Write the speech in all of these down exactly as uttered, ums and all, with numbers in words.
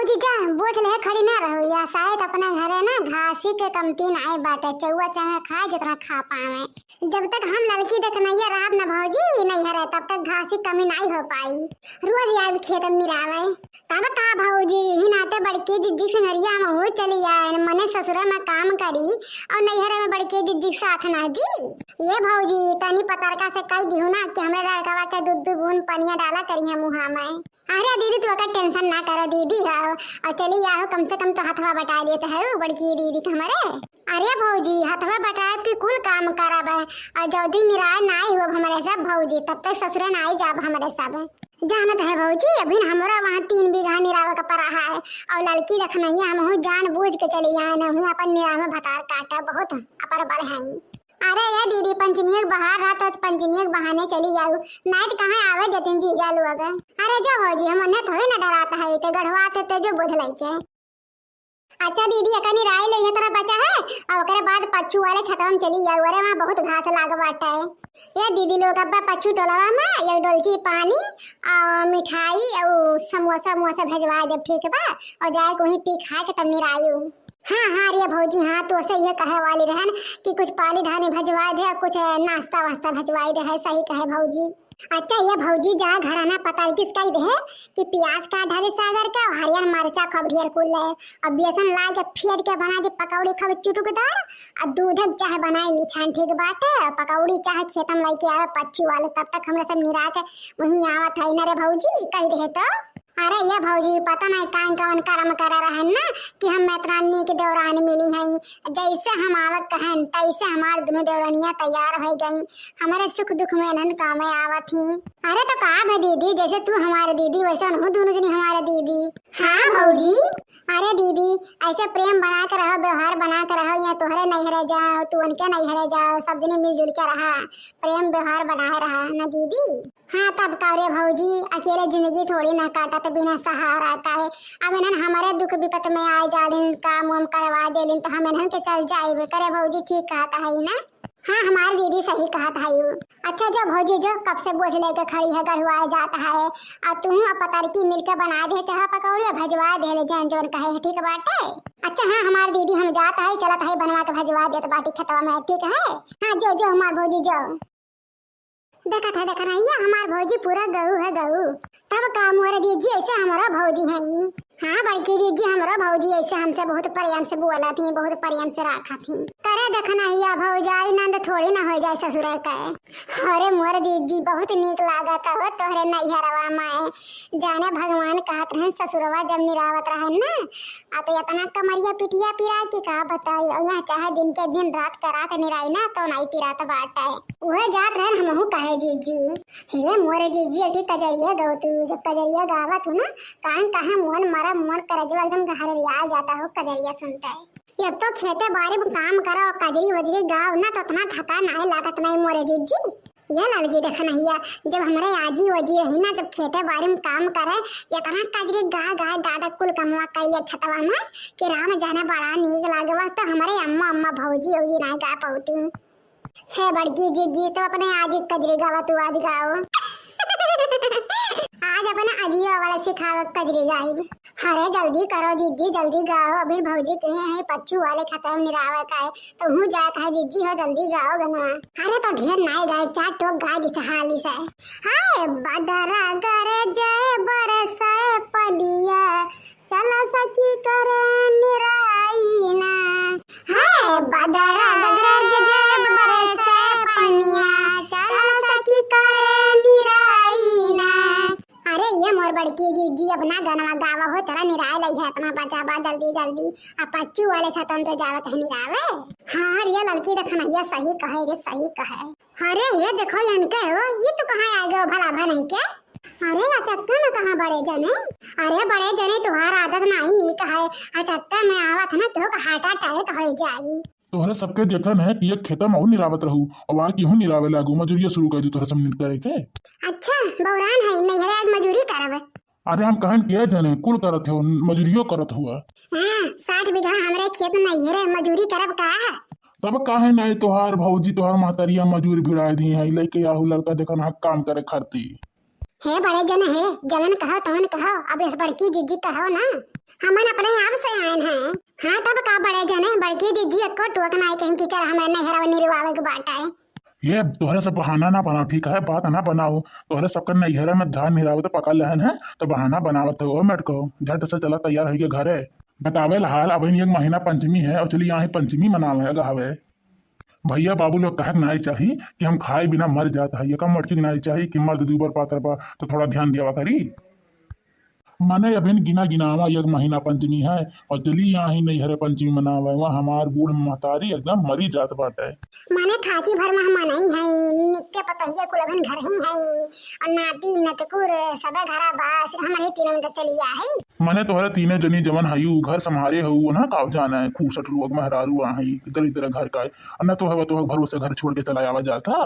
जीजा, बोझ लेहे खड़ी ना रहो या, शायद अपना घरे ना घासी के कमती नाई बाटे, चौवा चाहे खाए जितना खा पावे। जब तक हम ललकी देखनैया रहब न भौजी नैहरे, तब तक घासी कमी नाई हो पाई। रोज आइब खेत में निरावे। तब का भौजी, यही नाते बड़की जिज्जी संगरिया हमहू चली आए, मने ससुरे में काम करी और नैहरे में बड़की जिज्जी के साथ ना दी। ये भौजी, तनी पतरका से कह दिहू ना कि हमरे लड़कवा के दू दू बूंद पनिया डाला करी है मुहा में। अरे दीदी, तू ओकर tension ना करो दीदी, हो और चली आहो, कम से कम तो हथवा बटा देत है उ बड़की दीदी के हमरे। अरे भौजी, हथवा बटाएब की कुल काम करब है, और जौ दिन निराय नाई हुआ हमरे सब भौजी, तब तक ससुरे नाई जाब हमरे सब। जानत है भौजी, अभी हमरा वहाँ तीन बीघा निरावे का परा है, और ललकी देखनैया हमहू जान बूझ के चली आए न, वहीं अपन निरावे भतार काटा, बहुत अपर बल है। अरे ये दीदी, पंचमी के बहार रहा तो पंचमी के बहाने चली जाऊ, नाइट कहाँ आवे देतिन जीजा लोग। अरे जो भौजी, हम उन्हें थोड़ी ना डरात है, ते गढ़वात ते जो बोझ लइके। अच्छा दीदी, एकनी राय ले ये तरह बचा है, और ओकरे बाद पच्छू वाले खेतवा में चली जाऊ। अरे वहाँ बहुत घास लाग बाटे। ये दीदी लोग, अब पच्छू टोलवा में एक डोलची पानी और मिठाई और समोसा वमोसा भेजवा देब, ठीक बा? और जाए के वहीं पी खा के तब निरायू। हाँ, हाँ, रे भौजी, हाँ, तो से ये कहे वाली रहन कि कुछ पानी धानी भजवाए दे, कुछ नाश्ता वास्ता भजवाए दे, है सही कहे भौजी। अच्छा, ये भौजी, जा घराना पतरकी से कह दे कि प्याज काट डाले सागर के, हरियर मरचा खूब ढेर कुल ले, और बेसन ला के फेट के बना दे पकौड़ी खूब चुटुकदार, और दूध के चाहे बनाए निछान, ठीक बाटे, और पकौड़ी चाहे खेतम लेके आवे पच्छू वाले, तब तक हमरा सब निरा के वहीं आवत है न रे भौजी, कह दे तो। अरे ये भौजी, पता नहीं काहे कवन करम करे रहन ना कि हम इतना नीक देवरानी मिली हई। जैसे हम आवत कहन, तैसे हमार दुनू देवरानियां तैयार हो गई। हमारे सुख दुख में इन्हन कामे आवत ही। अरे तो का भे दीदी, जैसे तू हमारे दीदी, वैसे उनहू दुनू जनी हमारे दीदी। हाँ भौजी। अरे दीदी, ऐसे प्रेम बना के रहो, व्यवहार बना के रहो, या तोहरे नैहरे जाओ, तू उनके नैहरे जाओ, सब जनी मिलजुल के रहा, प्रेम व्यवहार बनाए रहा ना दीदी। हाँ, तब का रे भौजी, अकेले जिंदगी थोड़ी ना काटत बिना सहारा का है। अब इन्हन हमारे दुख विपत में आए जालिन, काम वाम करवा देलिन, तो हम इन्हन के चल जाइबे करे भौजी, ठीक कहत है ना? हाँ, हमार दीदी सही कहत है यू। अच्छा जो भौजी जो, कब से बोझ लेके खड़ी है, गढ़ुआ जात है, और तू और पतरकी मिलके बना दे चाहे पकौड़ी, भजवा दे ले जौन जौन कहे है, ठीक बाटे? अच्छा हाँ, हमार दीदी हम जात है, चलत है बनवा के भजवा देत बाटी खेतवा में, ठीक है? हाँ जो जो हमार भौजी जो। देखत है, देखत है, ये हमार भौजी पूरा गऊ है, गऊ। तब का मोर जीजी ऐसे हमारा भौजी है ई? हाँ बड़की जीजी, हमारा भौजी ऐसे हमसे बहुत प्रेम से बोलत ही, बहुत प्रेम से राखत ही। करे देखना ही या भौजाई, नंद थोड़ी ना हो जाए ससुरे के। अरे मोर जीजी, बहुत नीक लागत हो तोहरे नैहरवा में। जाने भगवान कहत रहन ससुरवा जब निरावत रहन ना, आ तो इतना कमरिया पिटिया पिराए कि का बताई। और यहाँ चाहे दिन के दिन, रात के रात निराई ना, तो नहीं पिरात बाटे। उहे जात रहन हमहू कहे जीजी। हे मोर जीजी, अठी कजरिया गवतू, जब कजरिया गावत हो ना, कान कहाँ मोहन मारा, मोहन करजवा एकदम गहररिया जाता हो कजरिया सुनते। एक तो खेते बारी में काम करो, कजरी वजरी गाओ ना, तो इतना थका नाई लागत नहीं मोरे जीजी। ये ललकी देखनहिया, जब हमरे आजी वजी रही ना, जब खेते बारी में काम करे, इतना कजरी गा गाए दादा कुल कमवा कैले खेतवा में कि राम जाने बड़ा नीक लागवा। तो हमरे अम्मा अम्मा भौजी औजी ना गा पौती। हे बड़की जीजी, तो अपने आजी कजरी गावा तू आज गाओ। आज अपने आजियो वाला सिखावे कजरी गाइब। अरे जल्दी करो जीजी, जल्दी गाओ, अभी भौजी कहे हैं पच्छू वाले खेतवा में निरावे का है, तो हूँ जाए कहे जीजी हो जल्दी गाओ गनवा। अरे तो ढेर नाई गाए, चार टोक गा दी हाली से। हाय बदरा गरजे बरसे पनिया, चल सखी करे निराई ना। हाय बदरा गरजे बरसे पनिया, चल सखी करे निराई ना। अरे ये मोर बड़की जीजी, अपना गनवा गावा हो, चला निराय लई है, अपना बचा बा जल्दी जल्दी। आ पच्चू वाले खतम तो जावत है निरावे। हाँ रे ललकी देखनहिया सही कहे रे, सही कहे। अरे ये देखो इनके हो, ये तो कहाँ आ गए भला भा नहीं के? अरे अचक्का में कहाँ बड़े जने? अरे बड़े जने तुम्हारा आदत नहीं नीक है, अचक्का में आवत ना केहू का heart attack हो जाई। तोहरे सबके देखन है कि एक खेता में और निरावत रहू, और आज केहू निरावे लागू, मजूरिया शुरू कर दी तोहरे सब मिल करे के। अच्छा, बौरान है, नैहरे आज मजूरी करब। अरे हम कहन के जने, कुल करत हो, मजूरियो करत हुआ। हाँ, साठ बीघा हमरे खेत नैहरे, मजूरी करब का? तब काहे नहीं तोहार भौजी, तोहार महतरिया मजूर भिड़ाए दी है, लेके आहू लड़का देखन हाँ काम करे खातिर। हे बड़े जन हे, जवन कहो तवन कहो, अब इस बड़की जीजी कहो ना। हमन अपने आप से आएन हैं। हाँ, तब का बड़े जने, बड़की दीदी एको टोक नाई कहीं कि चल हमरे नैहरवा निरवावे के बाटे। ये तोहरे सब बहाना ना बनाओ, ठीक है? बात ना बनाओ। तोहरे सबके नैहरे में धान निरावे तो पकड़ लेहन है, तो बहाना बनावत हो। ओ मटको, झट से चला तैयार होइके घरे। बतावे ला हाल, अबहिन एक महीना पंचमी है और चली यहाँ पंचमी मनावे गहावे। भैया बाबू लोग कहत नाई चाही कि हम खाए बिना मर जात है, ये कम मटकी नाई चाही कि मर्द दूबर पातर बा तो थोड़ा ध्यान दियावा करी। मने अबहिन गिना गिनावा एक महीना पंचमी है और चली यहाँ ही नैहरे पंचमी मनावे, वहाँ हमार बूढ़ महतारी एकदम मरी जात बाटे। मने खाची भर में हम नहीं है, निक्के पतोहिया कुल अबहिन घर ही है और नाती नतकुर सबे घरा बा, सिर्फ हमरे तीनों के चलिया है। मने तोहरे तीनों जनी जवन हयू घर संभारे हऊ, उन्हा काव जाना है, खूसट लोग मेहरारू आहे, दरिद्र घर का है, और न तो हवा तोहरे भरोसे घर छोड़ के चला आवा जाता।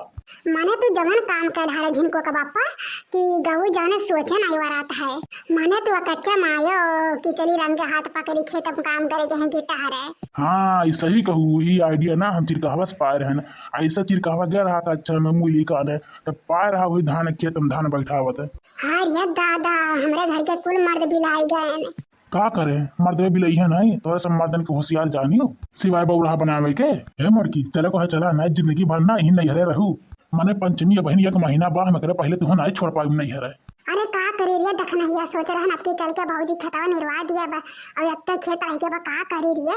मने तू जवन काम कर ढारे झिनको का बापा कि गऊ जाने सोचे नहीं वरात है। मने तू कच्चा मायो कि चली रंग के हाथ पकड़ी खेत में काम करे के हैं कि टहरे। हाँ, ई सही कहू, ई आइडिया ना हम चिरकहवा से पाए रहन। ऐसा चिरकहवा गया रहा था अच्छा में मूली काने, तब पाए रहा हुई धान खेत में धान बैठावत। हाँ रे दादा, हमरे घर के कुल मर्द बिलाई गए। का करे, मर्दवे बिलइहे नहीं, तोरे सब मर्दन के होशियार जानियो, सिवाय बौरहा बनावे के। हे मड़की, चले को है चला, नहीं जिंदगी भर ना यही नैहरे रहू। मने पंचमी अबहिन एक महीना बा, हम एकरे पहले तुहन नहीं छोड़ पाई नैहरे। अरे का करी रे दखनहिया, सोच रहन अब की चल के भौजी खेतवा निरवा दिया बा, और अब तो खेत रह के बा का करी रे।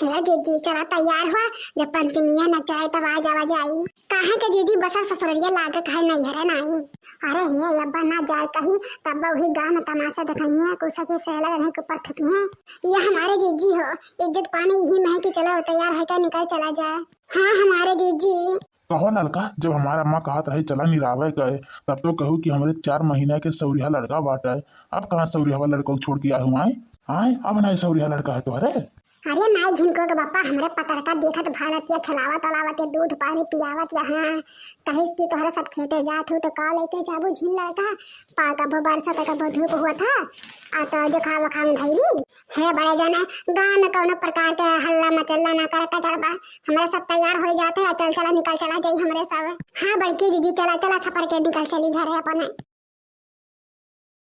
हे दीदी चला तैयार हुआ, जब पंचमिया न चाहे तब आ जावा जाई। काहे के दीदी बसल ससुररिया लागत है नैहरे नाई। अरे हे अब्बा ना जाए कही, तब वही गांव में तमाशा देखइहे, कुछ के सहला रहने के ऊपर थुकी हैं। ये हमारे जीजी हो, इज्जत पानी यही में है कि चलो तैयार है क्या निकल चला जाए। हाँ हमारे जीजी। कहो लड़का, जब हमारा अम्मा कहत रहे चला निरावे गए, तब तो कहू कि हमरे चार महीना के सौरिया लड़का बाटे। अब कहाँ सौरिया लड़का छोड़ के आए हुआ है? आए, अब ना सौरिया लड़का है तोहरे। अरे नाई झिनको के बापा, हमरे पतरका देखत भालत या खिलावत अलावत या दूध पानी पियावत या, हाँ, कहिस कि तोहरे सब खेते जात हो तो का लेके जाबू झिन लड़का, पा कबो बरसात कबो धूप हुआ था, आ तो जोखा वखा में धैली। हे बड़े जाने, गांव में कौनो प्रकार के हल्ला मचल्ला ना करे के चलबा, हमरे सब तैयार हो जाते हैं, चल चला निकल चला जाई हमरे सब। हाँ बड़की दीदी चला चला छपर के निकल चली घरे अपने।